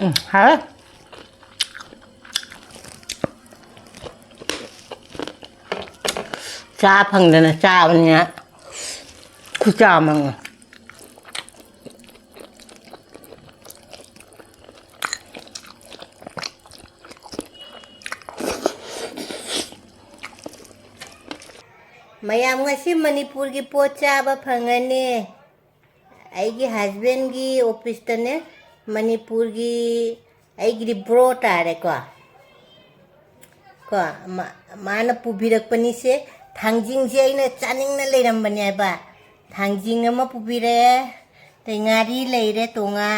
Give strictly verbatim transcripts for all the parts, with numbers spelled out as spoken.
ꯎꯝ, ꯍꯥꯎꯋꯦ꯫ ꯆꯥ ꯐꯪꯗꯅ ꯆꯥꯕꯅꯤꯅ ꯈꯨꯆꯥ ꯑꯃ꯫ ꯃꯌꯥꯝ, ꯉꯁꯤ ꯃꯅꯤꯄꯨꯔꯒꯤ ꯄꯣꯠ ꯆꯥꯕ ꯐꯪꯉꯅꯤ꯫ ꯑꯩꯒꯤ ꯍꯁꯕꯦꯟꯒꯤ ꯑꯣꯐꯤꯁꯇꯅꯦ, ꯃꯅꯤꯄꯨꯔꯒꯤ ꯑꯩꯒꯤꯗꯤ ꯕ꯭ꯔꯣ ꯇꯥꯔꯦꯀꯣ꯫ ꯀꯣ, ꯃꯥ-, ꯃꯥꯅ ꯄꯨꯕꯤꯔꯛꯄꯅꯤꯁꯦ꯫ ꯊꯥꯡꯖꯤꯡꯁꯦ ꯑꯩꯅ ꯆꯥꯅꯤꯡꯅ ꯂꯩꯔꯝꯕꯅꯦ ꯍꯥꯏꯕ꯫ ꯊꯥꯡꯖꯤꯡ ꯑꯃ ꯄꯨꯕꯤꯔꯛꯑꯦ, ꯑꯗꯩ ꯉꯥꯔꯤ ꯂꯩꯔꯦ ꯇꯣꯉꯥ,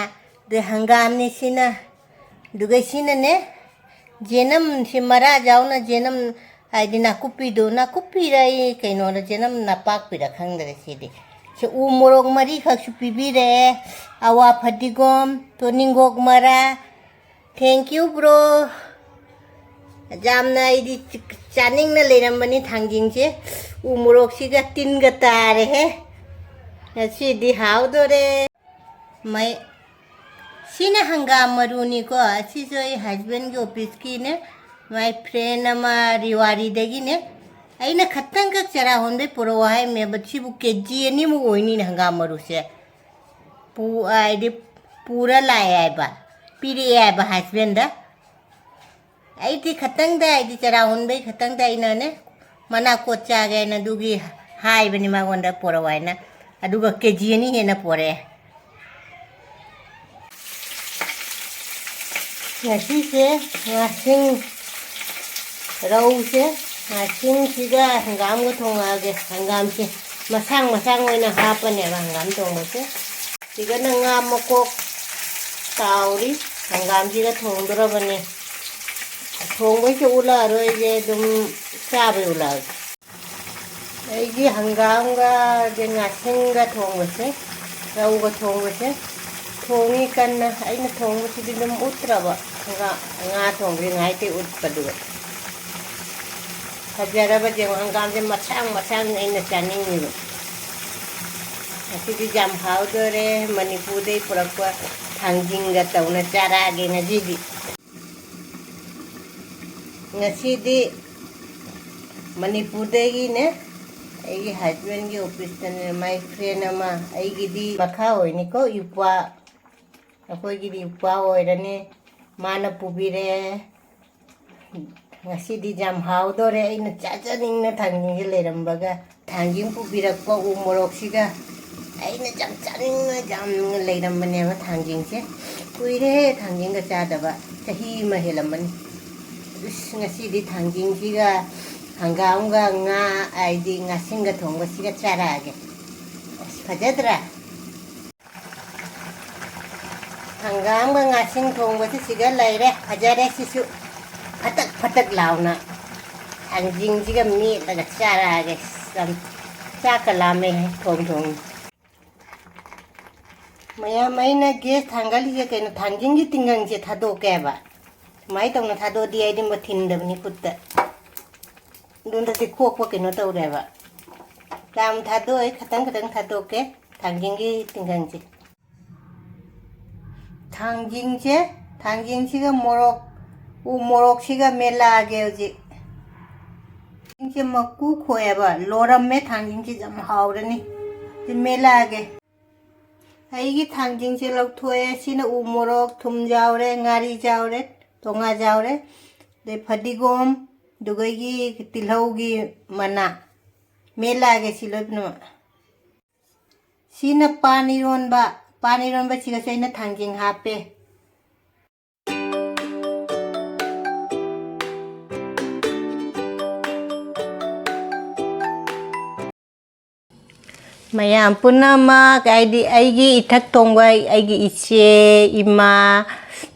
ꯑꯗꯩ ꯍꯪꯒꯥꯝꯅꯤ ꯁꯤꯅ, ꯑꯗꯨꯒ ꯁꯤꯅꯅꯦ, ꯖꯦꯅꯝꯁꯤ ꯃꯔꯥ ꯌꯥꯎꯅ ꯖꯦꯅꯝ, ꯍꯥꯏꯗꯤ ꯅꯥꯀꯨꯞꯄꯤꯗꯨ, ꯅꯥꯀꯨꯞꯄꯤꯔ ꯑꯩ ꯀꯩꯅꯣꯔ, ꯖꯦꯅꯝ ꯅꯄꯥꯛꯄꯤꯔ ꯈꯪꯗ꯭ꯔꯦ ꯁꯤꯗꯤ꯫ ꯁꯤ ꯎ ꯃꯣꯔꯣꯛ ꯃꯔꯤꯈꯛꯁꯨ ꯄꯤꯕꯤꯔꯛꯑꯦ, ꯑꯋꯥ ꯐꯗꯤꯒꯣꯝ, ꯇꯣꯅꯤꯡꯒꯣꯛ ꯃꯔꯥ, Thank you, bro. ꯌꯥꯝꯅ ꯑꯩꯗꯤ ꯆꯥꯅꯤꯡꯅ ꯂꯩꯔꯝꯕꯅꯤ ꯊꯥꯡꯖꯤꯡꯁꯦ꯫ ꯎ ꯃꯣꯔꯣꯛꯁꯤꯒ ꯇꯤꯟꯒ ꯇꯥꯔꯦꯍꯦ꯫ ꯉꯁꯤꯗꯤ ꯍꯥꯎꯗꯣꯔꯦ꯫ ꯃꯩ-, ꯁꯤꯅ ꯍꯪꯒꯥꯝ ꯃꯔꯨꯅꯤꯀꯣ꯫ ꯑꯁꯤꯁꯨ ꯑꯩ ꯍꯁꯕꯦꯟꯒꯤ ꯑꯣꯐꯤꯁꯀꯤꯅꯦ꯫ My friend ꯑꯃ ꯔꯤꯋꯥꯔꯤꯗꯒꯤꯅꯦ꯫ ꯑꯩꯅ ꯈꯇꯪꯈꯛ ꯆꯔꯥ ꯍꯣꯟꯕꯩ ꯄꯨꯔꯛꯑꯣ ꯍꯥꯏꯃꯦꯕ꯫ ꯁꯤꯕꯨ ꯀꯦ ꯖꯤ ꯑꯅꯤꯃꯨꯛ ꯑꯣꯏꯅꯤꯅ ꯍꯪꯒꯥꯝ ꯃꯔꯨꯁꯦ꯫ ꯄꯨ-, ꯍꯥꯏꯗꯤ ꯄꯨꯔ ꯂꯥꯛꯑꯦ ꯍꯥꯏꯕ, ꯄꯤꯔꯛꯑꯦ ꯍꯥꯏꯕ ꯍꯁꯕꯦꯟꯗ꯫ ꯑꯩꯗꯤ ꯈꯇꯪꯗ, ꯑꯩꯗꯤ ꯆꯔꯥ ꯍꯨꯟꯕꯩ ꯈꯇꯪꯗ ꯑꯩꯅꯅꯦ, ꯃꯅꯥ ꯀꯣꯠ ꯆꯥꯒꯦ ꯍꯥꯏꯅ ꯑꯗꯨꯒꯤ ꯍꯥꯏꯕꯅꯤ ꯃꯉꯣꯟꯗ ꯄꯣꯔꯛꯑꯣ ꯍꯥꯏꯅ, ꯑꯗꯨꯒ ꯀꯦ ꯖꯤ ꯑꯅꯤ ꯍꯦꯟꯅ ꯄꯣꯔꯛꯑꯦ꯫ ꯉꯁꯤꯁꯦ ꯉꯥꯁꯤꯡ ꯔꯧꯁꯦ, ꯉꯥꯁꯤꯡꯁꯤꯒ ꯍꯪꯒꯥꯝꯒ ꯊꯣꯡꯉꯛꯑꯒꯦ꯫ ꯍꯪꯒꯥꯝꯁꯦ ꯃꯁꯥꯡ ꯃꯁꯥꯡ ꯑꯣꯏꯅ ꯍꯥꯞꯄꯅꯦꯕ ꯍꯪꯒꯥꯝ ꯊꯣꯡꯕꯁꯦ꯫ ꯁꯤꯒꯅ ꯉꯥ ꯃꯀꯣꯛ ꯇꯥꯎꯔꯤ꯫ ꯍꯪꯒꯥꯝꯁꯤꯒ ꯊꯣꯡꯗꯣꯔꯕꯅꯦ꯫ ꯊꯣꯡꯕꯩꯁꯨ ꯎꯠꯂꯛꯑꯔꯣꯏꯒꯦ, ꯑꯗꯨꯝ ꯆꯥꯕꯩ ꯎꯠꯂꯛꯑꯒꯦ꯫ ꯑꯩꯒꯤ ꯍꯪꯒꯥꯝꯒ ꯑꯗꯩ ꯉꯥꯁꯤꯡꯒ ꯊꯣꯡꯕꯁꯦ, ꯔꯧꯒ ꯊꯣꯡꯕꯁꯦ ꯊꯣꯡꯉꯤ ꯀꯟꯅ꯫ ꯑꯩꯅ ꯊꯣꯡꯕꯁꯤꯗꯤ ꯑꯗꯨꯝ ꯎꯠꯇ꯭ꯔꯕ, ꯉꯥ, ꯉꯥ ꯊꯣꯡꯕꯁꯦ ꯉꯥꯏꯇꯩ ꯎꯠꯄꯗꯨꯒ꯫ ꯐꯖꯔꯕ ꯌꯦꯡꯉꯣ, ꯍꯪꯒꯥꯝꯁꯦ ꯃꯁꯥꯡ ꯃꯁꯥꯡꯅꯤ ꯑꯩꯅ ꯆꯥꯅꯤꯡꯉꯤꯕ꯫ ꯉꯁꯤꯗꯤ ꯌꯥꯝ ꯍꯥꯎꯗꯣꯔꯦ꯫ ꯃꯅꯤꯄꯨꯔꯗꯩ ꯄꯨꯔꯛꯄ ꯊꯥꯡꯖꯤꯡꯒ ꯇꯧꯅ ꯆꯥꯔꯛꯑꯒꯦ ꯉꯁꯤꯗꯤ꯫ ꯉꯁꯤꯗꯤ ꯃꯅꯤꯄꯨꯔꯗꯒꯤꯅꯦ, ꯑꯩꯒꯤ ꯍꯁꯕꯦꯟꯒꯤ ꯑꯣꯐꯤꯁꯇꯅꯦ, ꯃꯥꯏ ꯐ꯭ꯔꯦꯟ ꯑꯃ, ꯑꯩꯒꯤꯗꯤ ꯃꯈꯥ ꯑꯣꯏꯅꯤꯀꯣ, ꯏꯄ꯭ꯋꯥ, ꯑꯩꯈꯣꯏꯒꯤꯗꯤ ꯏꯄ꯭ꯋꯥ ꯑꯣꯏꯔꯅꯤ, ꯃꯥꯅ ꯄꯨꯕꯤꯔꯛꯑꯦ꯫ ꯉꯁꯤꯗꯤ ꯌꯥꯝ ꯍꯥꯎꯗꯣꯔꯦ, ꯑꯩꯅ ꯆꯥꯖꯅꯤꯡꯅ ꯊꯥꯡꯖꯤꯡꯁꯦ ꯂꯩꯔꯝꯕꯒ꯫ ꯊꯥꯡꯖꯤꯡ ꯄꯨꯕꯤꯔꯛꯄ ꯎ ꯃꯣꯔꯣꯛꯁꯤꯒ ꯑꯩꯅ ꯌꯥꯝ ꯆꯥꯅꯤꯡꯅ ꯌꯥꯝꯅ ꯂꯩꯔꯝꯕꯅꯦꯕ ꯊꯥꯡꯖꯤꯡꯁꯦ꯫ ꯀꯨꯏꯔꯦ ꯊꯥꯡꯖꯤꯡꯒ ꯆꯥꯗꯕ, ꯆꯍꯤ ꯑꯃ ꯍꯦꯜꯂꯝꯃꯅꯤ꯫ ꯑꯁ, ꯉꯁꯤꯗꯤ ꯊꯥꯡꯖꯤꯡꯁꯤꯒ ꯍꯪꯒꯥꯝꯒ ꯉꯥ, ꯍꯥꯏꯗꯤ ꯉꯥꯁꯤꯡꯒ ꯊꯣꯡꯕꯁꯤꯒ ꯆꯥꯔꯛꯑꯒꯦ꯫ ꯑꯁ, ꯐꯖꯗ꯭ꯔꯥ? ꯍꯪꯒꯥꯝꯒ ꯉꯥꯁꯤꯡ ꯊꯣꯡꯕꯁꯤ ꯁꯤꯒ ꯂꯩꯔꯦ꯫ ꯐꯖꯔꯦ ꯁꯤꯁꯨ꯫ ꯐꯇꯛ ꯐꯇꯛ ꯂꯥꯎꯅ ꯊꯥꯡꯖꯤꯡꯁꯤꯒ ꯃꯦꯠꯂꯒ ꯆꯥꯔꯛꯑꯒꯦ꯫ ꯆꯝ-, ꯆꯥꯛꯀ ꯂꯥꯝꯃꯦ ꯊꯣꯡ ꯊꯣꯡ꯫ ꯃꯌꯥꯝ, ꯑꯩꯅ ꯒꯦꯁ ꯊꯥꯡꯒꯠꯂꯤꯁꯦ ꯀꯩꯅꯣ, ꯊꯥꯡꯖꯤꯡꯒꯤ ꯇꯤꯡꯒꯪꯁꯦ ꯊꯥꯗꯣꯛꯀꯦꯕ꯫ ꯁꯨꯃꯥꯏꯅ ꯇꯧꯅ ꯊꯥꯗꯣꯛꯑꯗꯤ ꯑꯩꯗꯤ ꯃꯊꯤꯟꯗꯕꯅꯤ ꯈꯨꯠꯇ꯫ ꯑꯗꯨꯝꯗ ꯇꯤꯈꯣꯛꯄ ꯀꯩꯅꯣ ꯇꯧꯔꯦꯕ꯫ ꯌꯥꯝ ꯊꯥꯗꯣꯛꯑꯣꯏ, ꯈꯇꯪ ꯈꯇꯪ ꯊꯥꯗꯣꯛꯀꯦ ꯊꯥꯡꯖꯤꯡꯒꯤ ꯇꯤꯡꯒꯪꯁꯦ꯫ ꯊꯥꯡꯖꯤꯡꯁꯦ, ꯊꯥꯡꯖꯤꯡꯁꯤꯒ ꯃꯣꯔꯣꯛ, ꯎ ꯃꯣꯔꯣꯛꯁꯤꯒ ꯃꯦꯠꯂꯛꯑꯒꯦ ꯍꯧꯖꯤꯛ꯫ ꯊꯥꯡꯖꯤꯡꯁꯦ ꯃꯀꯨ ꯈꯣꯛꯑꯦꯕ, ꯂꯣꯔꯝꯃꯦ ꯊꯥꯡꯖꯤꯡꯁꯦ, ꯌꯥꯝ ꯍꯥꯎꯔꯅꯤ꯫ ꯁꯤ ꯃꯦꯠꯂꯛꯑꯒꯦ꯫ ꯑꯩꯒꯤ ꯊꯥꯡꯖꯤꯡꯁꯦ ꯂꯧꯊꯣꯛꯑꯦ꯫ ꯁꯤꯅ ꯎ ꯃꯣꯔꯣꯛ, ꯊꯨꯝ ꯌꯥꯎꯔꯦ, ꯉꯥꯔꯤ ꯌꯥꯎꯔꯦ, ꯇꯣꯉꯥ ꯌꯥꯎꯔꯦ, ꯑꯗꯩ ꯐꯗꯤꯒꯣꯝ, ꯑꯗꯨꯒ ꯑꯩꯒꯤ ꯇꯤꯜꯍꯧꯒꯤ ꯃꯅꯥ꯫ ꯃꯦꯠꯂꯛꯑꯒꯦ ꯁꯤ ꯂꯣꯏ ꯄꯨꯝꯅꯃꯛ꯫ ꯁꯤꯅ ꯄꯥꯟ ꯏꯔꯣꯟꯕ꯫ ꯄꯥꯟ ꯏꯔꯣꯟꯕꯁꯤꯒꯁꯨ ꯑꯩꯅ ꯊꯥꯡꯖꯤꯡ ꯍꯥꯞꯄꯦ꯫ ꯃꯌꯥꯝ ꯄꯨꯝꯅꯃꯛ, ꯍꯥꯏꯗꯤ ꯑꯩꯒꯤ ꯏꯊꯛ ꯊꯣꯡꯕ, ꯑꯩꯒꯤ ꯏꯆꯦ, ꯏꯃꯥ,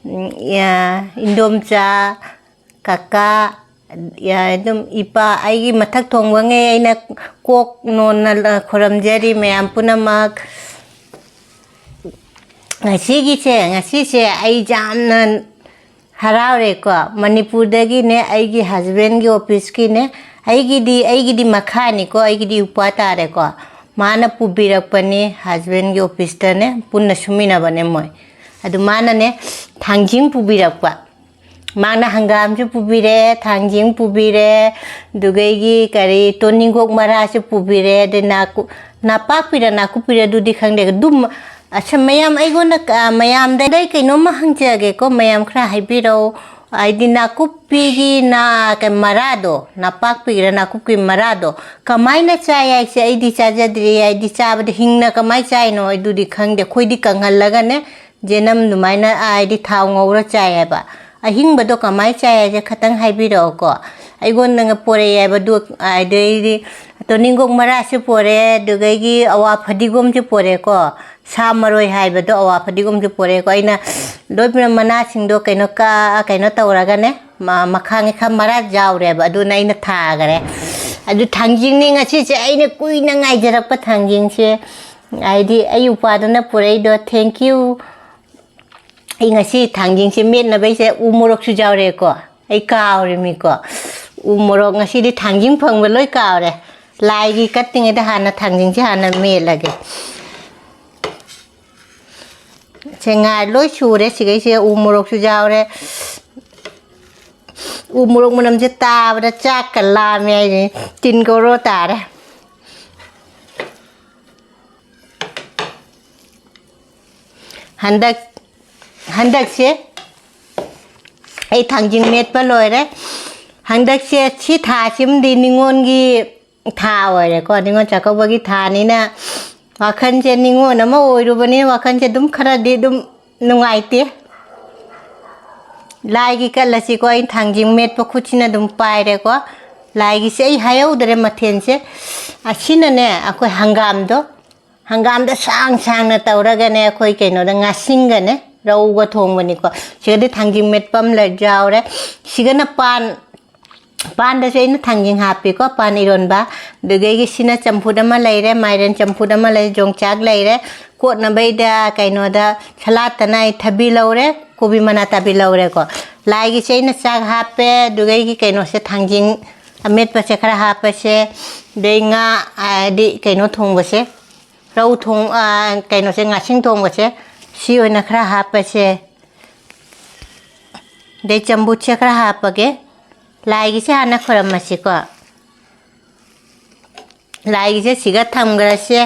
ꯎꯝ, ꯏꯌꯥ-, ꯏꯟꯗꯣꯝꯆꯥ, ꯀꯀꯥ, ꯌꯥ-, ꯑꯗꯨꯝ ꯏꯄꯥ, ꯑꯩꯒꯤ ꯃꯊꯛ ꯊꯣꯡꯕꯉꯩ ꯑꯩꯅ ꯀꯣꯛ ꯅꯣꯟꯅ ꯈꯨꯔꯨꯝꯖꯔꯤ ꯃꯌꯥꯝ ꯄꯨꯝꯅꯃꯛ꯫ ꯉꯁꯤꯒꯤꯁꯦ, ꯉꯁꯤꯁꯦ ꯑꯩ ꯌꯥꯝꯅ ꯍꯔꯥꯎꯔꯦꯀꯣ꯫ ꯃꯅꯤꯄꯨꯔꯗꯒꯤꯅꯦ, ꯑꯩꯒꯤ ꯍꯁꯕꯦꯟꯒꯤ ꯑꯣꯐꯤꯁꯀꯤꯅꯦ, ꯑꯩꯒꯤꯗꯤ, ꯑꯩꯒꯤꯗꯤ ꯃꯈꯥꯅꯤꯀꯣ, ꯑꯩꯒꯤꯗꯤ ꯏꯄ꯭ꯋꯥ ꯇꯥꯔꯦꯀꯣ꯫ ꯃꯥꯅ ꯄꯨꯕꯤꯔꯛꯄꯅꯤ, ꯍꯁꯕꯦꯟꯒꯤ ꯑꯣꯐꯤꯁꯇꯅꯦ, ꯄꯨꯟꯅ ꯁꯨꯃꯤꯟꯅꯕꯅꯦ ꯃꯣꯏ꯫ ꯑꯗꯨ ꯃꯥꯅꯅꯦ ꯊꯥꯡꯖꯤꯡ ꯄꯨꯕꯤꯔꯛꯄ꯫ ꯃꯥꯅ ꯍꯪꯒꯥꯝꯁꯨ ꯄꯨꯕꯤꯔꯦ, ꯊꯥꯡꯖꯤꯡ ꯄꯨꯕꯤꯔꯦ, ꯑꯗꯨꯒꯩꯒꯤ ꯀꯔꯤ ꯇꯣꯅꯤꯡꯈꯣꯛ ꯃꯔꯥꯁꯨ ꯄꯨꯕꯤꯔꯦ, ꯑꯗꯩ ꯅꯥꯀꯨ-, ꯅꯥꯄꯥꯛꯄꯤꯔ ꯅꯥꯀꯨꯞꯄꯤꯔ ꯑꯗꯨꯗꯤ ꯈꯪꯗꯦ꯫ ꯑꯗꯨꯝ ꯑꯁ ꯃꯌꯥꯝ ꯑꯩꯉꯣꯟꯗ ꯀ-, ꯃꯌꯥꯝꯗ ꯑꯩ ꯀꯩꯅꯣꯝꯃ ꯍꯪꯖꯒꯦꯀꯣ, ꯃꯌꯥꯝ ꯈꯔ ꯍꯥꯏꯕꯤꯔꯛꯑꯣ꯫ ꯍꯥꯏꯗꯤ ꯅꯥꯀꯨꯞꯄꯤꯒꯤ ꯅꯥ-, ꯀꯩ-, ꯃꯔꯥꯗꯣ, ꯅꯥꯄꯥꯛꯄꯤꯒꯤꯔ ꯅꯥꯀꯨꯞꯄꯤ ꯃꯔꯥꯗꯣ ꯀꯃꯥꯏꯅ ꯆꯥꯏ ꯍꯥꯏꯁꯦ ꯑꯩꯗꯤ ꯆꯥꯖꯗ꯭ꯔꯤ꯫ ꯍꯥꯏꯗꯤ ꯆꯥꯕꯗ ꯍꯤꯡꯅ ꯀꯃꯥꯏꯅ ꯆꯥꯏꯅꯣ ꯑꯗꯨꯗꯤ ꯈꯪꯗꯦ꯫ ꯑꯩꯈꯣꯏꯗꯤ ꯀꯪꯍꯜꯂꯒꯅꯦ, ꯖꯦꯅꯝ ꯑꯗꯨꯃꯥꯏꯅ ꯍꯥꯏꯗꯤ ꯊꯥꯎ ꯉꯧꯔ ꯆꯥꯏ ꯍꯥꯏꯕ꯫ ꯑꯍꯤꯡꯕꯗꯣ ꯀꯃꯥꯏꯅ ꯆꯥꯏ ꯍꯥꯏꯁꯦ ꯈꯇꯪ ꯍꯥꯏꯕꯤꯔꯛꯑꯣꯀꯣ꯫ ꯑꯩꯉꯣꯟꯗ ꯄꯣꯔꯛꯑꯦ ꯍꯥꯏꯕꯗꯨ ꯑꯗꯩꯗꯤ ꯇꯣꯅꯤꯡꯈꯣꯛ ꯃꯔꯥꯁꯨ ꯄꯣꯔꯛꯑꯦ, ꯑꯗꯨꯗꯒꯤ ꯑꯋꯥ ꯐꯗꯤꯒꯣꯝꯁꯨ ꯄꯣꯔꯛꯑꯦꯀꯣ꯫ ꯁꯥ ꯃꯔꯣꯏ ꯍꯥꯏꯕꯗꯣ ꯑꯋꯥ ꯐꯗꯤꯒꯣꯝꯁꯨ ꯄꯣꯔꯛꯑꯦꯀꯣ꯫ ꯑꯩꯅ ꯂꯣꯏ ꯄꯨꯝꯅꯃꯛ ꯃꯅꯥꯁꯤꯡꯗꯣ ꯀꯩꯅꯣ ꯀꯛꯑ ꯀꯩꯅꯣ ꯇꯧꯔꯒꯅꯦ, ꯃ-, ꯃꯈꯥꯒꯤ ꯈꯔ ꯃꯔꯥ ꯌꯥꯎꯔꯦꯕ, ꯑꯗꯨꯅ ꯑꯩꯅ ꯊꯥꯈꯔꯦ꯫ ꯑꯗꯨ ꯊꯥꯡꯖꯤꯡꯅꯤ ꯉꯁꯤꯁꯦ ꯑꯩꯅ ꯀꯨꯏꯅ ꯉꯥꯏꯖꯔꯛꯄ ꯊꯥꯡꯖꯤꯡꯁꯦ, ꯍꯥꯏꯗꯤ ꯑꯩ ꯎꯄꯥꯗꯨꯅ ꯄꯨꯔꯛꯏꯗꯣ꯫ Thank you꯫ ꯑꯩ ꯉꯁꯤ ꯊꯥꯡꯖꯤꯡꯁꯦ ꯃꯦꯠꯅꯕꯩꯁꯦ ꯎ ꯃꯣꯔꯣꯛꯁꯨ ꯌꯥꯎꯔꯦꯀꯣ꯫ ꯑꯩ ꯀꯥꯎꯔꯤꯃꯤꯀꯣ꯫ ꯎ ꯃꯣꯔꯣꯛ ꯉꯁꯤꯗꯤ ꯊꯥꯡꯖꯤꯡ ꯐꯪꯕ ꯂꯣꯏ ꯀꯥꯎꯔꯦ꯫ ꯂꯥꯏꯒꯤ ꯀꯠꯇ꯭ꯔꯤꯉꯩꯗ ꯍꯥꯟꯅ ꯊꯥꯡꯖꯤꯡꯁꯦ ꯍꯥꯟꯅ ꯃꯦꯠꯂꯒꯦ꯫ ꯁꯦ ꯉꯥꯏ ꯂꯣꯏ ꯁꯨꯔꯦ꯫ ꯁꯤꯈꯩꯁꯦ ꯎ ꯃꯣꯔꯣꯛꯁꯨ ꯌꯥꯎꯔꯦ꯫ ꯎ ꯃꯣꯔꯣꯛ ꯃꯅꯝꯁꯦ ꯇꯥꯕꯗ ꯆꯥꯛꯀ ꯂꯥꯝꯃꯦ ꯍꯥꯏꯁꯦ꯫ ꯇꯤꯟ ꯒꯣꯔꯣ ꯇꯥꯔꯦ꯫ ꯍꯟꯗꯛ, ꯍꯟꯗꯛꯁꯦ ꯑꯩ ꯊꯥꯡꯖꯤꯡ ꯃꯦꯠꯄ ꯂꯣꯏꯔꯦ꯫ ꯍꯟꯗꯛꯁꯦ ꯁꯤ ꯊꯥꯁꯤꯃꯗꯤ ꯅꯤꯉꯣꯜꯒꯤ ꯊꯥ ꯑꯣꯏꯔꯦꯀꯣ, ꯅꯤꯉꯣꯜ ꯆꯥꯛꯀꯧꯕꯒꯤ ꯊꯥꯅꯤꯅ ꯋꯥꯈꯜꯁꯦ, ꯅꯤꯉꯣꯜ ꯑꯃ ꯑꯣꯏꯔꯨꯕꯅꯤꯅ ꯋꯥꯈꯜꯁꯦ ꯑꯗꯨꯝ ꯈꯔꯗꯤ ꯑꯗꯨꯝ ꯅꯨꯡꯉꯥꯏꯇꯦ꯫ ꯂꯥꯏꯒꯤ ꯀꯠꯂꯁꯤꯀꯣ, ꯑꯩ ꯊꯥꯡꯖꯤꯡ ꯃꯦꯠꯄ ꯈꯨꯠꯁꯤꯅ ꯑꯗꯨꯝ ꯄꯥꯏꯔꯦꯀꯣ꯫ ꯂꯥꯏꯒꯤꯁꯦ ꯑꯩ ꯍꯥꯏꯍꯧꯗ꯭ꯔꯦ ꯃꯊꯦꯜꯁꯦ꯫ ꯑꯁꯤꯅꯅꯦ ꯑꯩꯈꯣꯏ ꯍꯪꯒꯥꯝꯗꯣ, ꯍꯪꯒꯥꯝꯗ ꯁꯥꯡ ꯁꯥꯡꯅ ꯇꯧꯔꯒꯅꯦ, ꯑꯩꯈꯣꯏ ꯀꯩꯅꯣꯗ ꯉꯥꯁꯤꯡꯒꯅꯦ ꯔꯧꯒ ꯊꯣꯡꯕꯅꯤꯀꯣ꯫ ꯁꯤꯒꯗꯤ ꯊꯥꯡꯖꯤꯡ ꯃꯦꯠꯄ ꯑꯃ ꯂꯩ-, ꯌꯥꯎꯔꯦ꯫ ꯁꯤꯒꯅ ꯄꯥꯟ, ꯄꯥꯟꯗꯁꯨ ꯑꯩꯅ ꯊꯥꯡꯖꯤꯡ ꯍꯥꯞꯄꯤꯀꯣ, ꯄꯥꯟ ꯏꯔꯣꯟꯕ꯫ ꯑꯗꯨꯗꯒꯤ ꯁꯤꯅ ꯆꯝꯐꯨꯠ ꯑꯃ ꯂꯩꯔꯦ, ꯃꯥꯏꯔꯦꯟ ꯆꯝꯐꯨꯠ ꯑꯃ ꯂꯩꯔꯦ, ꯌꯣꯡꯆꯥꯛ ꯂꯩꯔꯦ꯫ ꯀꯣꯠꯅꯕꯩꯗ ꯀꯩꯅꯣꯗ ꯁꯂꯥꯠꯇꯅ ꯑꯩ ꯊꯕꯤ ꯂꯧꯔꯦ, ꯀꯣꯕꯤ ꯃꯅꯥ ꯇꯥꯕꯤ ꯂꯧꯔꯦꯀꯣ꯫ ꯂꯥꯏꯒꯤꯁꯦ ꯑꯩꯅ ꯆꯥꯛ ꯍꯥꯞꯄꯦ, ꯑꯗꯨꯗꯒꯤ ꯀꯩꯅꯣꯁꯦ ꯊꯥꯡꯖꯤꯡ ꯑꯃꯦꯠꯄꯁꯦ ꯈꯔ ꯍꯥꯞꯄꯁꯦ, ꯑꯗꯩ ꯉꯥ, ꯍꯥꯏꯗꯤ ꯀꯩꯅꯣ ꯊꯣꯡꯕꯁꯦ, ꯔꯧ ꯊꯣꯡ-, ꯑ, ꯀꯩꯅꯣꯁꯦ, ꯉꯥꯁꯤꯡ ꯊꯣꯡꯕꯁꯦ ꯁꯤ ꯑꯣꯏꯅ ꯈꯔ ꯍꯥꯞꯄꯁꯦ꯫ ꯑꯗꯩ ꯆꯝꯕꯨꯠꯁꯦ ꯈꯔ ꯍꯥꯞꯄꯒꯦ꯫ ꯂꯥꯏꯒꯤꯁꯦ ꯍꯥꯟꯅ ꯈꯣꯏꯔꯝꯃꯁꯤꯀꯣ꯫ ꯂꯥꯏꯒꯤꯁꯦ ꯁꯤꯒ ꯊꯝꯈ꯭ꯔꯁꯦ꯫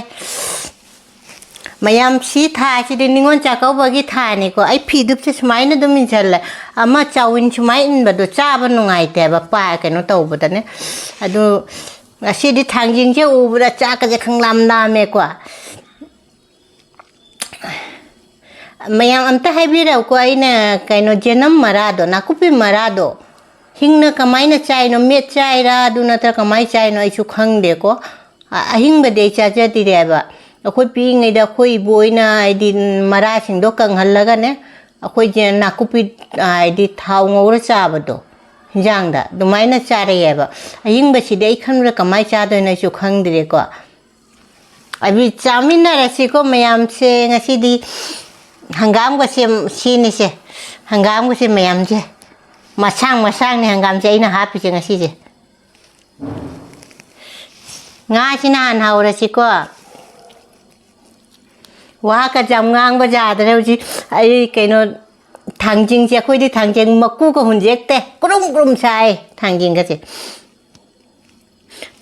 ꯃꯌꯥꯝ, ꯁꯤ ꯊꯥꯁꯤꯗꯤ ꯅꯤꯉꯣꯜ ꯆꯥꯛꯀꯧꯕꯒꯤ ꯊꯥꯅꯤꯀꯣ꯫ ꯑꯩ ꯐꯤꯗꯨꯞꯁꯦ ꯁꯨꯃꯥꯏꯅ ꯑꯗꯨꯝ ꯏꯟꯁꯤꯜꯂꯦ꯫ ꯑꯃ ꯆꯥꯎꯏꯟ ꯁꯨꯃꯥꯏꯅ ꯏꯟꯕꯗꯣ ꯆꯥꯕ ꯅꯨꯡꯉꯥꯏꯇꯦꯕ, ꯄꯥ-, ꯀꯩꯅꯣ ꯇꯧꯕꯗꯅꯦ꯫ ꯑꯗꯨ ꯉꯁꯤꯗꯤ ꯊꯥꯡꯖꯤꯡꯁꯦ ꯎꯕꯗ ꯆꯥꯛꯀꯁꯦ ꯈꯪꯂꯥꯝ ꯂꯥꯝꯃꯦꯀꯣ꯫ ꯃꯌꯥꯝ ꯑꯝꯇ ꯍꯥꯏꯕꯤꯔꯛꯎꯀꯣ, ꯑꯩꯅ ꯀꯩꯅꯣ, ꯖꯦꯅꯝ ꯃꯔꯥꯗꯣ, ꯅꯥꯀꯨꯞꯄꯤ ꯃꯔꯥꯗꯣ, ꯍꯤꯡꯅ ꯀꯃꯥꯏꯅ ꯆꯥꯏꯅꯣ? ꯃꯦꯠ ꯆꯥꯏꯔꯥ? ꯑꯗꯨ ꯅꯠꯇ꯭ꯔ ꯀꯃꯥꯏꯅ ꯆꯥꯏꯅꯣ? ꯑꯩꯁꯨ ꯈꯪꯗꯦꯀꯣ꯫ ꯑ-, ꯑꯍꯤꯡꯕꯗꯤ ꯑꯩ ꯆꯥꯖꯗꯤꯔꯦꯕ꯫ ꯑꯩꯈꯣꯏ ꯄꯤꯛꯏꯉꯩꯗ ꯑꯩꯈꯣꯏ ꯏꯕꯣꯏꯅ, ꯍꯥꯏꯗꯤ, ꯃꯔꯥꯁꯤꯡꯗꯣ ꯀꯪꯍꯜꯂꯒꯅꯦ, ꯑꯩꯈꯣꯏꯁꯦ ꯅꯥꯀꯨꯞꯄꯤ, ꯍꯥꯏꯗꯤ, ꯊꯥꯎ ꯉꯧꯔ ꯆꯥꯕꯗꯣ, ꯍꯤꯟꯖꯥꯡꯗ ꯑꯗꯨꯃꯥꯏꯅ ꯆꯥꯔꯛꯑꯦꯕ꯫ ꯑꯍꯤꯡꯕꯁꯤꯗꯤ ꯑꯩ ꯈꯟꯕꯗ ꯀꯃꯥꯏꯅ ꯆꯥꯗꯣꯏꯅꯣ ꯑꯩꯁꯨ ꯈꯪꯗ꯭ꯔꯦꯀꯣ꯫ ꯑꯗꯨ ꯆꯥꯃꯤꯟꯅꯔꯁꯤꯀꯣ ꯃꯌꯥꯝꯁꯦ꯫ ꯉꯁꯤꯗꯤ ꯍꯪꯒꯥꯝꯒꯁꯦ ꯁꯤꯅꯤꯁꯦ, ꯍꯪꯒꯥꯝꯒꯁꯦ ꯃꯌꯥꯝꯁꯦ꯫ ꯃꯁꯥꯡ ꯃꯁꯥꯡꯅꯤ ꯍꯪꯒꯥꯝꯁꯦ ꯑꯩꯅ ꯍꯥꯞꯄꯤꯁꯦ ꯉꯁꯤꯁꯦ꯫ ꯉꯥꯁꯤꯅ ꯍꯥꯟꯅ ꯍꯧꯔꯁꯤꯀꯣ꯫ ꯋꯥꯀ ꯌꯥꯝ ꯉꯥꯡꯕ ꯌꯥꯗ꯭ꯔꯦ ꯍꯧꯖꯤꯛ꯫ ꯑꯩ ꯀꯩꯅꯣ, ꯊꯥꯡꯖꯤꯡꯁꯦ, ꯑꯩꯈꯣꯏꯗꯤ ꯊꯥꯡꯖꯤꯡ ꯃꯀꯨꯒ ꯍꯨꯟꯖꯦꯛꯇꯦ, ꯀ꯭ꯔꯨꯝ ꯀ꯭ꯔꯨꯝ ꯁꯥꯏ ꯊꯥꯡꯖꯤꯡꯒꯁꯦ꯫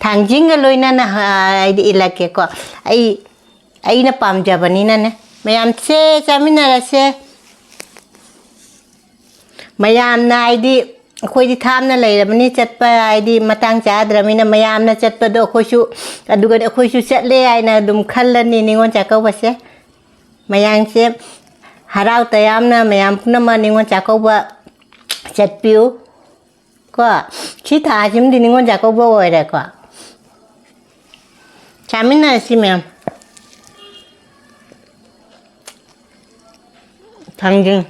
ꯊꯥꯡꯖꯤꯡꯒ ꯂꯣꯏꯅꯅ, ꯍꯥꯏꯗꯤ, ꯏꯜꯂꯛꯀꯦꯀꯣ꯫ ꯑꯩ, ꯑꯩꯅ ꯄꯥꯝꯖꯕꯅꯤꯅꯅꯦ꯫ ꯃꯌꯥꯝꯁꯦ ꯆꯥꯃꯤꯟꯅꯔꯁꯦ꯫ ꯃꯌꯥꯝꯅ, ꯍꯥꯏꯗꯤ, ꯑꯩꯈꯣꯏꯗꯤ ꯊꯥꯞꯅ ꯂꯩꯔꯕꯅꯤ, ꯆꯠꯄ, ꯍꯥꯏꯗꯤ, ꯃꯇꯥꯡ ꯆꯥꯗ꯭ꯔꯕꯅꯤꯅ ꯃꯌꯥꯝꯅ ꯆꯠꯄꯗꯣ ꯑꯩꯈꯣꯏꯁꯨ ꯑꯗꯨꯒꯗꯤ ꯑꯩꯈꯣꯏꯁꯨ ꯆꯠꯂꯦ ꯍꯥꯏꯅ ꯑꯗꯨꯝ ꯈꯜꯂꯅꯤ ꯅꯤꯉꯣꯜ ꯆꯥꯛꯀꯧꯕꯁꯦ꯫ ꯃꯌꯥꯝꯁꯦ ꯍꯔꯥꯎ ꯇꯌꯥꯝꯅ ꯃꯌꯥꯝ ꯄꯨꯝꯅꯃꯛ ꯅꯤꯉꯣꯜ ꯆꯥꯛꯀꯧꯕ ꯆꯠꯄꯤꯌꯨ꯫ ꯀꯣ, ꯁꯤ ꯊꯥꯁꯤꯃꯗꯤ ꯅꯤꯉꯣꯜ ꯆꯥꯛꯀꯧꯕ ꯑꯣꯏꯔꯦꯀꯣ꯫ ꯆꯥꯃꯤꯟꯅꯔꯁꯤ ꯃꯌꯥꯝ꯫ ꯊꯥꯡꯖꯤꯡ꯫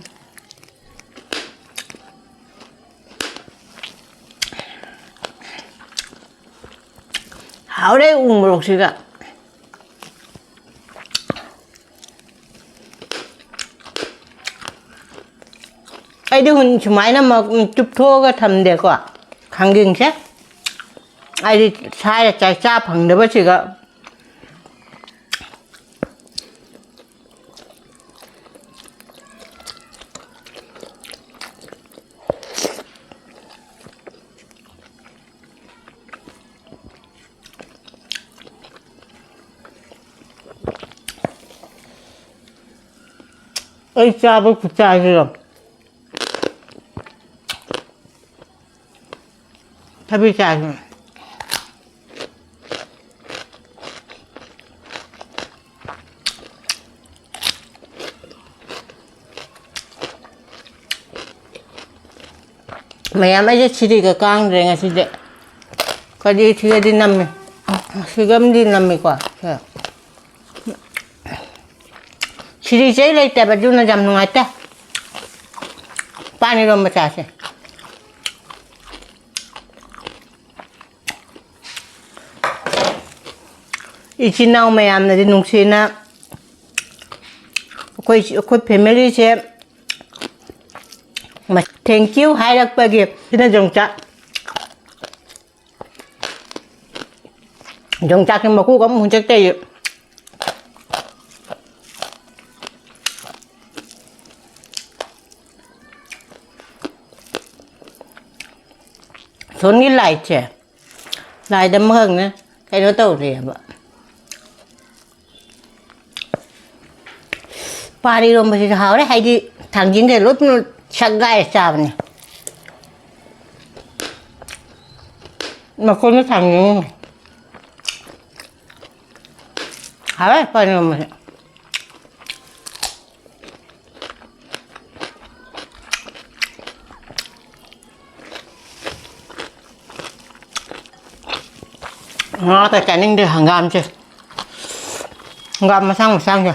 ꯍꯥꯎꯔꯦ ꯎ ꯃꯣꯔꯣꯛꯁꯤꯒ꯫ ꯑꯩꯗꯤ ꯍꯨꯟ-, ꯁꯨꯃꯥꯏꯅ ꯃ-, ꯆꯨꯞꯊꯣꯛꯑꯒ ꯊꯝꯗꯦꯀꯣ, ꯊꯥꯡꯖꯤꯡꯁꯦ꯫ ꯑꯩꯗꯤ ꯁꯥꯏꯔ ꯆꯥꯏ, ꯆꯥ ꯐꯪꯗꯕꯁꯤꯒ꯫ ꯑꯩ ꯆꯥꯕ ꯈꯨꯠꯆꯥꯁꯤꯔꯣ? ꯊꯕꯤ ꯆꯥꯁꯤ꯫ ꯃꯌꯥꯝ, ꯑꯩꯁꯦ ꯁꯤꯔꯤꯒ ꯀꯥꯡꯗ꯭ꯔꯦ ꯉꯁꯤꯗꯤ꯫ ꯀꯔꯤ ꯁꯤꯒꯗꯤ ꯅꯝꯃꯤ? ꯁꯤꯒꯝꯗꯤ ꯅꯝꯃꯤꯀꯣ꯫ ꯁꯦ꯫ ꯁꯤꯔꯤ ꯆꯩ ꯂꯩꯇꯕ, ꯑꯗꯨꯅ ꯌꯥꯝ ꯅꯨꯡꯉꯥꯏꯇꯦ꯫ ꯄꯥꯟ ꯏꯔꯣꯝꯕ ꯆꯥꯁꯦ꯫ ꯏꯆꯤꯟ ꯏꯅꯥꯎ ꯃꯌꯥꯝꯅꯗꯤ ꯅꯨꯡꯁꯤꯅ ꯑꯩꯈꯣꯏ, ꯑꯩꯈꯣꯏ ꯐꯦꯃꯤꯂꯤꯁꯦ ꯃ-, thank you ꯍꯥꯏꯔꯛꯄꯒꯤ ꯁꯤꯅ ꯌꯣꯡꯆꯥꯛ꯫ ꯌꯣꯡꯆꯥꯛꯁꯦ ꯃꯀꯨꯒ ꯑꯃꯨꯛ ꯍꯨꯟꯆꯠꯇꯦ ꯑꯩ꯫ ꯁꯣꯝꯒꯤ ꯂꯥꯏꯠꯁꯦ, ꯂꯥꯏꯠ ꯑꯃꯈꯛꯅꯦ ꯀꯩꯅꯣ ꯇꯧꯔꯦꯕ꯫ ꯄꯥꯟ ꯏꯔꯣꯝꯕꯁꯤꯁꯨ ꯍꯥꯎꯔꯦ, ꯍꯥꯏꯗꯤ ꯊꯥꯡꯖꯤꯡꯒ ꯂꯣꯏ ꯄꯨꯟꯅ ꯁꯛ ꯒꯥꯏꯔ ꯆꯥꯕꯅꯦ꯫ ꯃꯈꯣꯟꯗꯣ ꯊꯥꯡꯖꯤꯡ꯫ ꯍꯥꯎꯔꯦ ꯄꯥꯟ ꯏꯔꯣꯝꯕꯁꯦ꯫ ꯉꯥ ꯑꯇꯩ ꯆꯥꯅꯤꯡꯗꯦ, ꯍꯪꯒꯥꯝꯁꯦ꯫ ꯍꯪꯒꯥꯝ ꯃꯁꯥꯡ ꯃꯁꯥꯡꯁꯦ꯫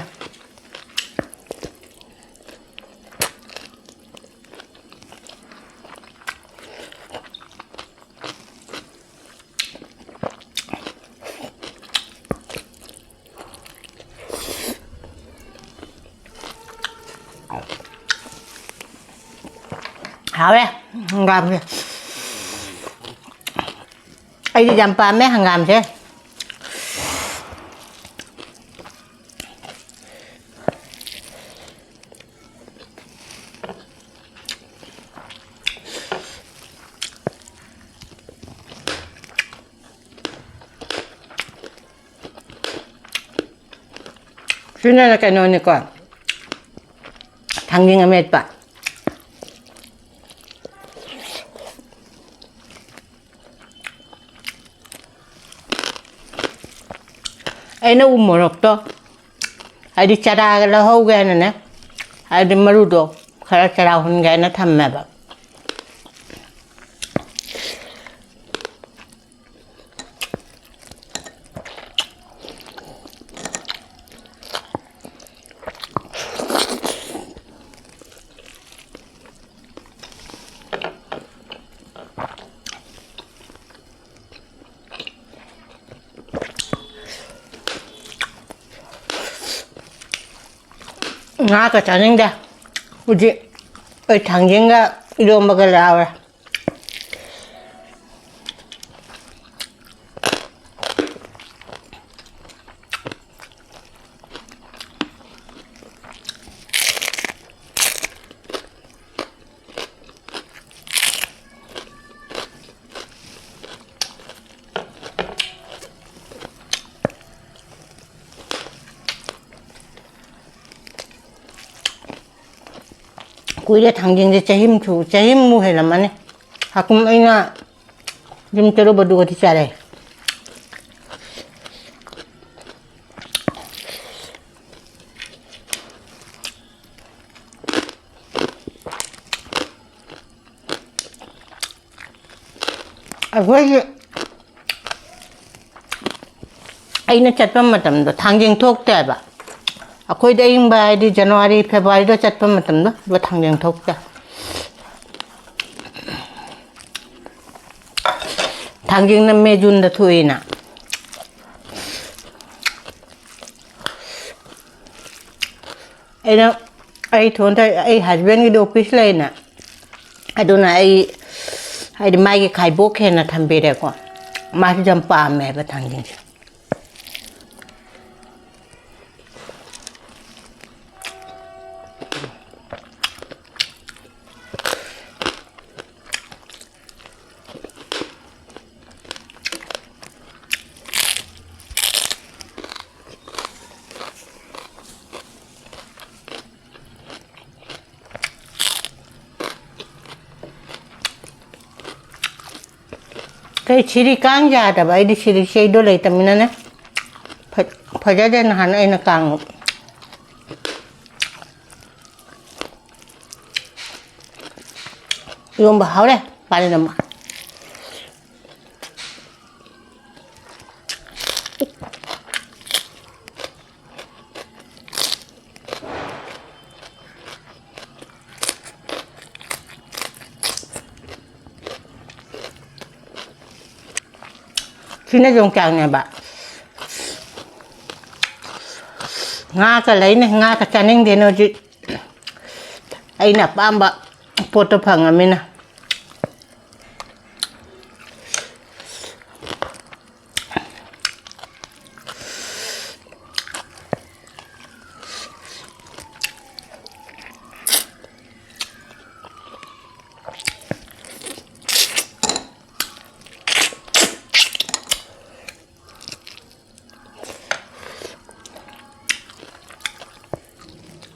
ꯍꯥꯎꯔꯦ ꯍꯪꯒꯥꯝꯁꯦ꯫ ꯑꯩꯗꯤ ꯌꯥꯝ ꯄꯥꯝꯃꯦ ꯍꯪꯒꯥꯝꯁꯦ꯫ ꯁꯤꯅ ꯀꯩꯅꯣꯅꯤꯀꯣ, ꯊꯥꯡꯖꯤꯡ ꯑꯃꯦꯠꯄ꯫ ꯑꯩꯅ ꯎ ꯃꯣꯔꯣꯛꯇꯣ, ꯍꯥꯏꯗꯤ ꯆꯔꯥꯒ ꯂꯧꯍꯧꯒꯦ ꯍꯥꯏꯅꯅꯦ, ꯍꯥꯏꯗꯤ ꯃꯔꯨꯗꯣ ꯈꯔ ꯆꯔꯥ ꯍꯨꯟꯒꯦ ꯍꯥꯏꯅ ꯊꯝꯃꯦꯕ꯫ ꯉꯥꯒ ꯆꯥꯅꯤꯡꯗꯦ꯫ ꯍꯧꯖꯤꯛ ꯑꯩ ꯊꯥꯡꯖꯤꯡꯒ ꯏꯔꯣꯝꯕꯒ ꯌꯥꯎꯔꯦ꯫ ꯀꯨꯏꯔꯦ ꯊꯥꯡꯖꯤꯡꯁꯦ, ꯆꯍꯤꯃꯨꯛꯁꯨ, ꯆꯍꯤꯃꯨꯛ ꯍꯦꯜꯂꯝꯃꯅꯤ꯫ ꯍꯥꯀꯨꯝ ꯑꯩꯅ ꯌꯨꯝ ꯆꯠꯂꯨꯕꯗꯨꯒꯗꯤ ꯆꯥꯔꯦ꯫ ꯑꯩꯈꯣꯏꯒꯤ, ꯑꯩꯅ ꯆꯠꯄ ꯃꯇꯝꯗꯣ ꯊꯥꯡꯖꯤꯡ ꯊꯣꯛꯇꯦꯕ꯫ ꯑꯩꯈꯣꯏꯗꯤ ꯑꯏꯪꯕ ꯍꯥꯏꯗꯤ ꯖꯅꯋꯥꯔꯤ, ꯐꯦꯕꯋꯥꯔꯤꯗ ꯆꯠꯄ ꯃꯇꯝꯗꯣ, ꯑꯗꯨꯒ ꯊꯥꯡꯖꯤꯡ ꯊꯣꯛꯇꯦ꯫ ꯊꯥꯡꯖꯤꯡꯅ ꯃꯦ, ꯖꯨꯟꯗ ꯊꯣꯛꯏꯅ꯫ ꯑꯩꯅ, ꯑꯩ ꯊꯣꯟꯗ, ꯑꯩ ꯍꯁꯕꯦꯟꯒꯤꯗꯤ ꯑꯣꯐꯤꯁ ꯂꯩꯅ, ꯑꯗꯨꯅ ꯑꯩ, ꯍꯥꯏꯗꯤ, ꯃꯥꯒꯤ ꯈꯥꯏꯕꯣꯛ ꯍꯦꯟꯅ ꯊꯝꯕꯤꯔꯦꯀꯣ꯫ ꯃꯥꯁꯨ ꯌꯥꯝ ꯄꯥꯝꯃꯦ ꯍꯥꯏꯕ ꯊꯥꯡꯖꯤꯡꯁꯦ꯫ ꯑꯩ ꯁꯤꯗꯤ ꯀꯥꯡ ꯌꯥꯗꯕ, ꯑꯩꯗꯤ ꯁꯤꯗꯤ ꯆꯩꯗꯣ ꯂꯩꯇꯕꯅꯤꯅꯅꯦ꯫ ꯐ-, ꯐꯖꯗꯦ ꯅꯍꯥꯟ ꯑꯩꯅ ꯀꯥꯡ꯫ ꯏꯔꯣꯝꯕ ꯍꯥꯎꯔꯦ, ꯄꯥꯂꯤ ꯅꯝꯕ꯫ ꯁꯤꯅ ꯌꯣꯡꯆꯥꯛꯅꯦꯕ꯫ ꯉꯥꯒ ꯂꯩꯅꯦ, ꯉꯥꯒ ꯆꯥꯅꯤꯡꯗꯦꯅꯦ ꯍꯧꯖꯤꯛ꯫ ꯑꯩꯅ ꯑꯄꯥꯝꯕ ꯄꯣꯠꯇꯣ ꯐꯪꯉꯃꯤꯅ꯫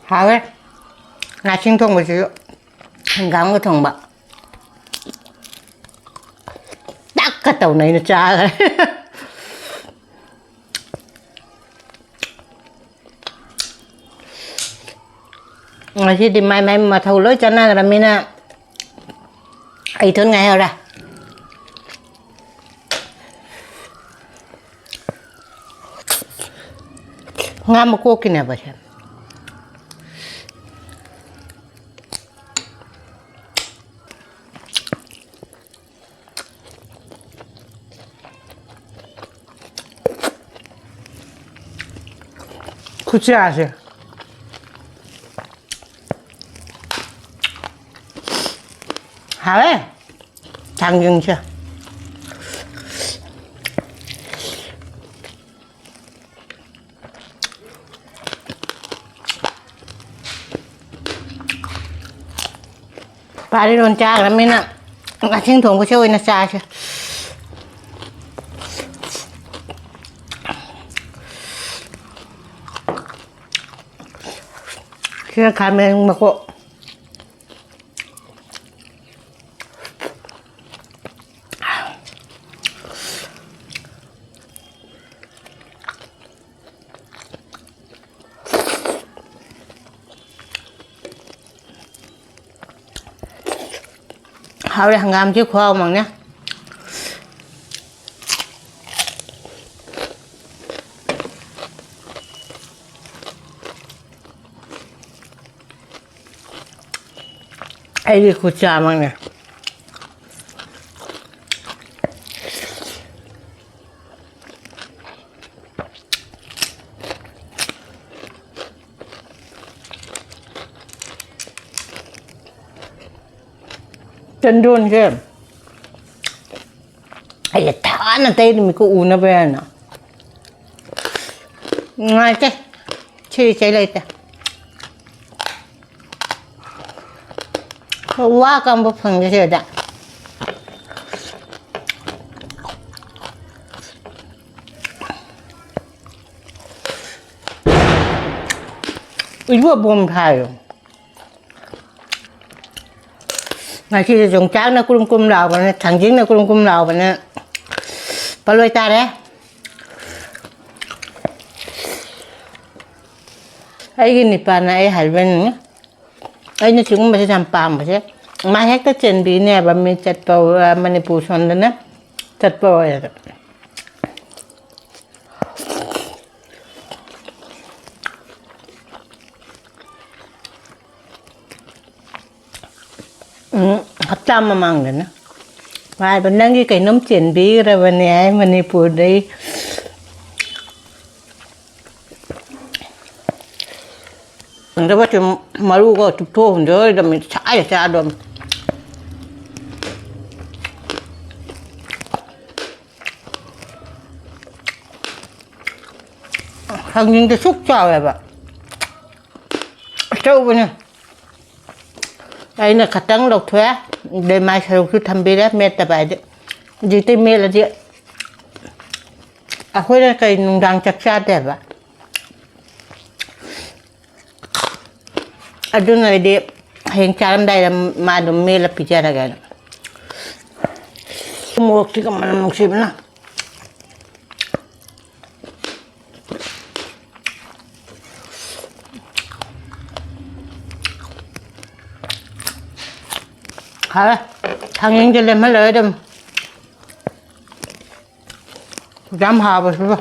ꯍꯥꯎꯋꯦ꯫ ꯉꯥꯁꯤꯡ ꯊꯣꯡꯕꯁꯤꯁꯨ ꯍꯪꯒꯥꯝꯒ ꯊꯣꯡꯕ꯫ ꯇꯛꯀ ꯇꯧꯅ ꯑꯩꯅ ꯆꯥꯈ꯭ꯔꯦ꯫ ꯉꯁꯤꯗꯤ ꯃꯥꯏ ꯃꯥꯏ ꯃꯊꯧ ꯂꯣꯏ ꯆꯠꯅꯈ꯭ꯔꯃꯤꯅ ꯑꯩ ꯏꯊꯟ ꯉꯥꯏꯍꯧꯔꯦ꯫ ꯉꯥ ꯃꯀꯣꯛꯀꯤꯅꯦꯕ ꯁꯦ꯫ ꯈꯨꯠꯁꯥꯁꯦ꯫ ꯍꯥꯎꯋꯦ꯫ ꯊꯥꯡꯖꯤꯡꯁꯦ꯫ ꯄꯥꯔꯤꯔꯣꯟ ꯆꯥꯈ꯭ꯔꯃꯤꯅ ꯉꯥꯁꯤꯡ ꯊꯣꯡꯕꯁꯦ ꯑꯣꯏꯅ ꯆꯥꯁꯦ꯫ ꯁꯤꯅ ꯈꯥꯃꯦꯟ ꯃꯀꯣꯛ꯫ ꯍꯥꯎꯔꯦ, ꯍꯪꯒꯥꯝꯁꯦ ꯈꯨꯍꯥꯎ ꯑꯃꯅꯦ꯫ ꯑꯩꯒꯤ ꯈꯨꯠꯆꯥꯃꯛꯅꯦ꯫ ꯆꯟꯗꯣꯟꯁꯦ ꯑꯩꯁꯦ ꯊꯥꯅ ꯇꯩꯔꯤꯃꯤꯀꯣ, ꯎꯅꯕ ꯍꯥꯏꯅ꯫ ꯅꯨꯡꯉꯥꯏꯇꯦ꯫ ꯁꯤ ꯏꯆꯩ ꯂꯩꯇꯦ꯫ ꯋꯥ ꯀꯝꯕ ꯐꯪꯗꯦ ꯁꯤꯗ꯫ ꯏꯕꯣ ꯕꯣꯝ ꯊꯥꯏꯌꯣ꯫ ꯉꯁꯤꯁꯦ ꯌꯣꯡꯆꯥꯛꯅ ꯀꯨꯔꯨꯝ ꯀꯨꯔꯨꯝ ꯂꯥꯎꯕꯅꯦ, ꯊꯥꯡꯖꯤꯡꯅ ꯀꯨꯔꯨꯝ ꯀꯨꯔꯨꯝ ꯂꯥꯎꯕꯅꯦ꯫ ꯄꯜꯂꯣꯏ ꯇꯥꯔꯦ꯫ ꯑꯩꯒꯤ ꯅꯤꯄꯥꯅ ꯑꯩ ꯍꯥꯏꯕꯅꯤ꯫ ꯑꯩꯅ ꯁꯤꯒꯨꯝꯕꯁꯦ ꯌꯥꯝ ꯄꯥꯝꯕꯁꯦ꯫ ꯃꯥ ꯍꯦꯛꯇ ꯆꯦꯟꯕꯤꯅꯦꯕ ꯃꯤ ꯆꯠꯄ, ꯃꯅꯤꯄꯨꯔ ꯁꯣꯝꯗꯅ ꯆꯠꯄ ꯑꯣꯏꯔꯒ꯫ ꯎꯝ, ꯍꯞꯇꯥ ꯃꯃꯥꯡꯗꯅ꯫ ꯃꯥ ꯍꯥꯏꯕ, "ꯅꯪꯒꯤ ꯀꯩꯅꯣꯝ ꯆꯦꯟꯕꯤꯈ꯭ꯔꯕꯅꯦ" ꯍꯥꯏ ꯃꯅꯤꯄꯨꯔꯗꯩ꯫ ꯍꯟꯗꯛꯇꯤ ꯃꯔꯨꯒ ꯆꯨꯞꯊꯣꯛ ꯍꯨꯟꯗꯣꯛꯑꯣꯏꯗꯕꯅꯤ, ꯁꯥꯏ ꯆꯥꯗꯕꯅꯤ꯫ ꯊꯥꯡꯖꯤꯡꯗꯤ ꯁꯨꯛ ꯆꯥꯎꯋꯦꯕ꯫ ꯑꯆꯧꯕꯅꯦ꯫ ꯑꯩꯅ ꯈꯇꯪ ꯂꯧꯊꯣꯛꯑꯦ, ꯑꯗꯩ ꯃꯥꯏ ꯁꯔꯨꯛꯁꯨ ꯊꯝꯕꯤꯔꯦ, ꯃꯦꯠꯇꯕ ꯍꯥꯏꯗꯤ꯫ ꯍꯧꯖꯤꯛꯇꯤ ꯃꯦꯠꯂꯗꯤ ꯑꯩꯈꯣꯏꯅ ꯀꯩ ꯅꯨꯡꯗꯥꯡ ꯆꯥꯛ ꯆꯥꯗꯦꯕ꯫ ꯑꯗꯨꯅ ꯑꯩꯗꯤ ꯍꯌꯦꯡ ꯆꯥꯔꯝꯗꯥꯏꯗ ꯃꯥ ꯑꯗꯨꯝ ꯃꯦꯠꯂ ꯄꯤꯖꯔꯒꯦꯅ꯫ ꯃꯣꯔꯣꯛꯁꯤꯒ ꯃꯅꯝ ꯅꯨꯡꯁꯤꯕꯅ꯫ ꯍꯥꯎꯔꯦ꯫ ꯊꯥꯡꯖꯤꯡꯁꯦ ꯂꯦꯝꯍꯜꯂꯔꯣꯏ ꯑꯗꯨꯝ꯫ ꯌꯥꯝ ꯍꯥꯎꯕꯁꯤꯕꯨ꯫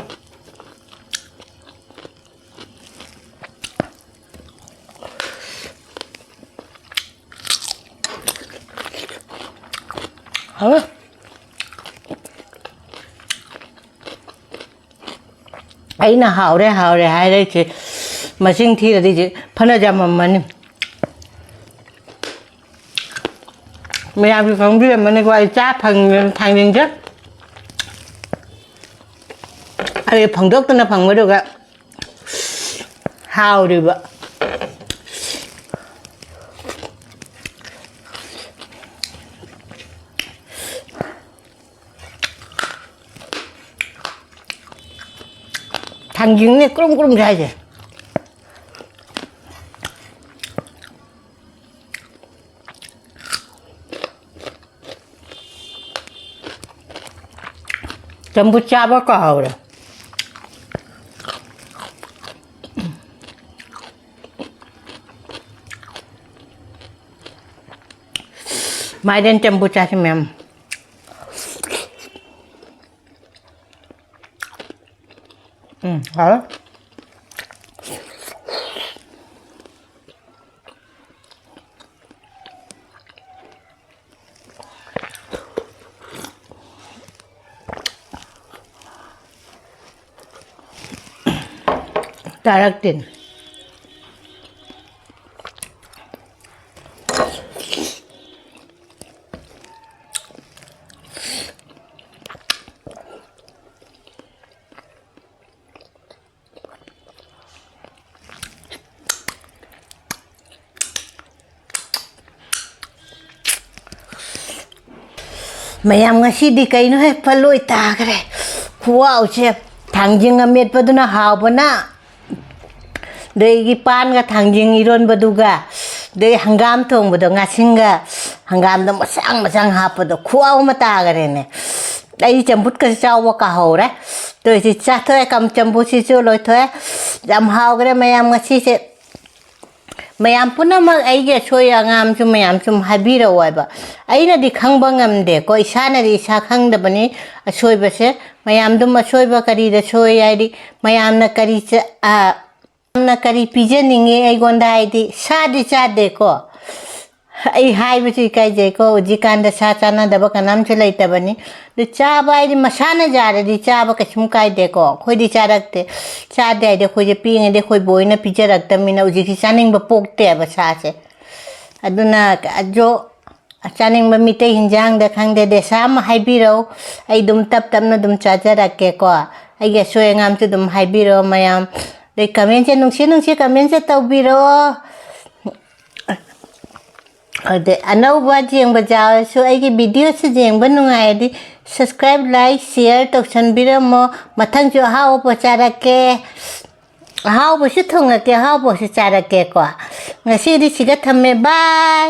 ꯍꯥꯎꯋꯦ꯫ ꯑꯩꯅ ꯍꯥꯎꯔꯦ, ꯍꯥꯎꯔꯦ ꯍꯥꯏꯔꯛꯏꯁꯦ ꯃꯁꯤꯡ ꯊꯤꯔꯗꯤ ꯏꯆꯦ ꯐꯅ ꯌꯥꯝꯃꯝꯃꯅꯤ꯫ ꯃꯌꯥꯝꯁꯨ ꯈꯪꯕꯤꯔꯝꯃꯅꯤꯀꯣ, ꯑꯩ ꯆꯥ ꯐꯪꯗꯅ ꯊꯥꯡꯖꯤꯡꯁꯦ꯫ ꯑꯩ ꯐꯪꯗꯣꯛꯇꯅ ꯐꯪꯕꯗꯨꯒ ꯍꯥꯎꯔꯤꯕ꯫ ꯊꯥꯡꯖꯤꯡꯅꯦ ꯀ꯭ꯔꯨꯝ ꯀ꯭ꯔꯨꯝ ꯁꯥꯏꯁꯦ꯫ ꯆꯝꯐꯨꯠ ꯆꯥꯕ ꯀꯥꯎꯔꯦ꯫ ꯃꯥꯏꯔꯦꯟ ꯆꯝꯐꯨꯠ ꯆꯥꯁꯤ ꯃꯌꯥꯝ꯫ ꯎꯝ, ꯍꯥꯎꯋꯦ꯫ ꯆꯥꯔꯛꯇꯦꯅꯦ꯫ ꯃꯌꯥꯝ, ꯉꯁꯤꯗꯤ ꯀꯩꯅꯣꯍꯦ, ꯄꯜꯂꯣꯏ ꯇꯥꯈ꯭ꯔꯦ꯫ ꯈꯨꯍꯥꯎꯁꯦ, ꯊꯥꯡꯖꯤꯡ ꯑꯃꯦꯠꯄꯗꯨꯅ ꯍꯥꯎꯕꯅ, ꯑꯗꯒꯤ ꯄꯥꯟꯒ ꯊꯥꯡꯖꯤꯡ ꯏꯔꯣꯟꯕꯗꯨꯒ, ꯑꯗꯩ ꯍꯪꯒꯥꯝ ꯊꯣꯡꯕꯗꯣ, ꯉꯥꯁꯤꯡꯒ ꯍꯪꯒꯥꯝꯗꯣ ꯃꯆꯥꯡ ꯃꯆꯥꯡ ꯍꯥꯞꯄꯗꯣ, ꯈꯨꯍꯥꯎ ꯑꯃ ꯇꯥꯈꯔꯦꯅꯦ꯫ ꯑꯩ ꯆꯝꯐꯨꯠꯀꯁꯦ ꯆꯥꯎꯕ ꯀꯥꯍꯧꯔꯦ꯫ ꯇꯧꯔꯤꯁꯤ ꯆꯥꯊꯣꯛꯑꯦ, ꯀꯝ-, ꯆꯝꯐꯨꯠꯁꯤꯁꯨ ꯂꯣꯏꯊꯣꯛꯑꯦ꯫ ꯌꯥꯝ ꯍꯥꯎꯈ꯭ꯔꯦ ꯃꯌꯥꯝ ꯉꯁꯤꯁꯦ꯫ ꯃꯌꯥꯝ ꯄꯨꯝꯅꯃꯛ ꯑꯩꯒꯤ ꯑꯁꯣꯏ ꯑꯉꯥꯝꯁꯨ ꯃꯌꯥꯝ ꯁꯨꯝ ꯍꯥꯏꯕꯤꯔꯛꯑꯣ ꯍꯥꯏꯕ꯫ ꯑꯩꯅꯗꯤ ꯈꯪꯕ ꯉꯝꯗꯦꯀꯣ, ꯏꯁꯥꯅꯗꯤ ꯏꯁꯥ ꯈꯪꯗꯕꯅꯤ꯫ ꯑꯁꯣꯏꯕꯁꯦ ꯃꯌꯥꯝ ꯑꯗꯨꯝ ꯑꯁꯣꯏꯕ ꯀꯔꯤꯗ ꯁꯣꯏ ꯍꯥꯏꯗꯤ, ꯃꯌꯥꯝꯅ ꯀꯔꯤ ꯆ-, ꯑ, ꯃꯌꯥꯝꯅ ꯀꯔꯤ ꯄꯤꯖꯅꯤꯡꯉꯤ ꯑꯩꯉꯣꯟꯗ ꯍꯥꯏꯗꯤ, ꯁꯥꯗꯤ ꯆꯥꯗꯦꯀꯣ꯫ ꯑꯩ ꯍꯥꯏꯕꯁꯨ ꯏꯀꯥꯏꯖꯩꯀꯣ, ꯍꯧꯖꯤꯛꯀꯥꯟꯗ ꯁꯥ ꯆꯥꯅꯗꯕ ꯀꯅꯥꯝꯁꯨ ꯂꯩꯇꯕꯅꯤ꯫ ꯑꯗꯨ ꯆꯥꯕ ꯍꯥꯏꯗꯤ ꯃꯁꯥꯅ ꯌꯥꯔꯗꯤ ꯆꯥꯕ ꯀꯩꯁꯨꯝ ꯀꯥꯏꯗꯦꯀꯣ꯫ ꯑꯩꯈꯣꯏꯗꯤ ꯆꯥꯔꯛꯇꯦ꯫ ꯆꯥꯗꯦ ꯍꯥꯏꯗꯤ ꯑꯩꯈꯣꯏꯁꯦ ꯄꯤꯛꯏꯉꯩꯗ ꯑꯩꯈꯣꯏ ꯕꯣꯏꯅ ꯄꯤꯖꯔꯛꯇꯕꯅꯤꯅ ꯍꯧꯖꯤꯛꯁꯤ ꯆꯥꯅꯤꯡꯕ ꯄꯣꯛꯇꯦꯕ ꯁꯥꯁꯦ꯫ ꯑꯗꯨꯅ ꯑꯗꯣ ꯆꯥꯅꯤꯡꯕ ꯃꯤꯇꯩ ꯍꯤꯟꯖꯥꯡꯗ ꯈꯪꯗꯦ, ꯗꯦꯁꯥ ꯑꯃ ꯍꯥꯏꯕꯤꯔꯛꯎ꯫ ꯑꯩ ꯑꯗꯨꯝ ꯇꯞ ꯇꯞꯅ ꯑꯗꯨꯝ ꯆꯥꯖꯔꯛꯀꯦꯀꯣ꯫ ꯑꯩꯒꯤ ꯑꯁꯣꯏ ꯑꯉꯥꯝꯁꯨ ꯑꯗꯨꯝ ꯍꯥꯏꯕꯤꯔꯛꯑꯣ ꯃꯌꯥꯝ꯫ ꯑꯗꯩ ꯀꯃꯦꯟꯁꯦ ꯅꯨꯡꯁꯤ ꯅꯨꯡꯁꯤ ꯀꯃꯦꯟꯁꯦ ꯇꯧꯕꯤꯔꯛꯑꯣ꯫ ꯑꯗꯩ ꯑꯅꯧꯕ ꯌꯦꯡꯕ ꯌꯥꯎꯔꯁꯨ ꯑꯩꯒꯤ ꯚꯤꯗꯤꯑꯣꯁꯤ ꯌꯦꯡꯕ ꯅꯨꯡꯉꯥꯏꯔꯗꯤ subscribe, like, share ꯇꯧꯁꯟꯕꯤꯔꯝꯃꯣ꯫ ꯃꯊꯪꯁꯨ ꯑꯍꯥꯎꯕ ꯆꯥꯔꯛꯀꯦ꯫ ꯑꯍꯥꯎꯕꯁꯨ ꯊꯣꯡꯉꯛꯀꯦ, ꯑꯍꯥꯎꯕꯁꯨ ꯆꯥꯔꯛꯀꯦꯀꯣ꯫ ꯉꯁꯤꯗꯤ ꯁꯤꯒ ꯊꯝꯃꯦ꯫ Bye꯫